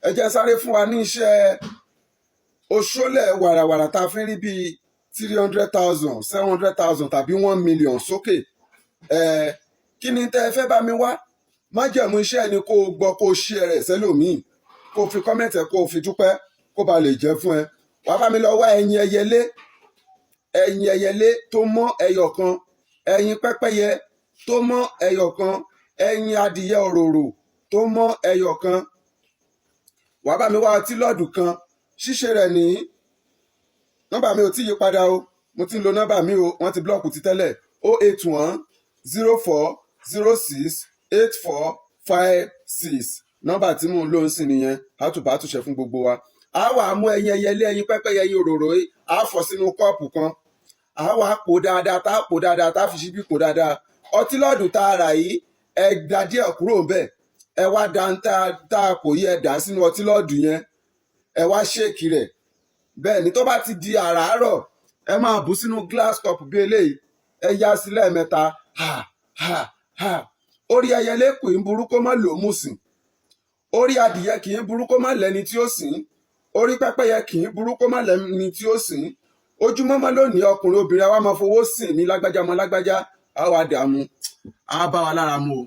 Ẹ jẹ́ sáré fún wa ní iṣẹ́ oṣólẹ̀ wàràwàrà tá a fi ń rí bíi 300,000, 700,000 tàbí 1 million sókè. Ẹ kí ni tẹ́ ẹ fẹ́ bá mi wá? Májẹ̀mú iṣẹ́ ni kó o gbọ́, kó o ṣí ẹ rẹ̀ sẹ́lòmíì, kó o fi comment ẹ̀, kó o fi dúpẹ́, kó ba lè jẹ́ fún ẹ. Wàá bá mi lọ wá ẹyin ẹyẹlé, ẹyin ẹyẹlé tó mọ́ ẹyọ kan, ẹyin pẹ́pẹ́yẹ tó mọ́ ẹyọ kan, ẹyin adìyẹ òròrò tó mọ́ ẹyọ kan. Wàá bá mi wá ọtí lọ́ọ̀dù kan. Ṣíṣe rẹ̀ ní nọ́mbà mi ò tí yí padà o, mo ti ń lo nọ́mbà mi o, wọ́n ti block ti tẹ́lẹ̀: 08104068456. Nọ́mbà tí mò ń lò ń sìn nìyẹn. Àtùbà àtúnṣe fún gbogbo wa. A wà mú ẹyin ẹyẹlé, ẹyin pẹ́pẹ́yẹ, ẹyin òròrò yìí, a fọ̀ sínú kọ́ọ̀pù kan. A wà pò dáadáa, tá a pò dáadáa, tá a fi ṣíbí pò dáadáa. Ọtí lọ́ọ̀dù tá a rà yìí, ẹ da díẹ̀ kúrò ńbẹ̀. Ẹ wá da ń tá a pò yìí, ẹ dà sínú ọtí lọ́ọ̀dù yẹn. Ẹ wá shake rẹ̀. Bẹ́ẹ̀ ni, tó bá ti di àràárọ̀, ẹ máa bù sínú glass cup bí eléyìí. Ẹ yá sí lẹ́ẹ̀mẹ́ta, ha ha ha. Orí ẹyẹlé kì í burú kó má lò ó mú sìn, orí adìyẹ kì í burú kó má lẹ́ni tí ó sìn, orí pẹ́pẹ́yẹ kì í burú kó má lẹ́ni tí ó sìn. Ojúmọ́mọ́ lónìí, ọkùnrin, obìnrin, àwa máa fowó sìn ní lágbájá, ọmọ lágbájá, á wà dààmú, á bá wa lára mu o.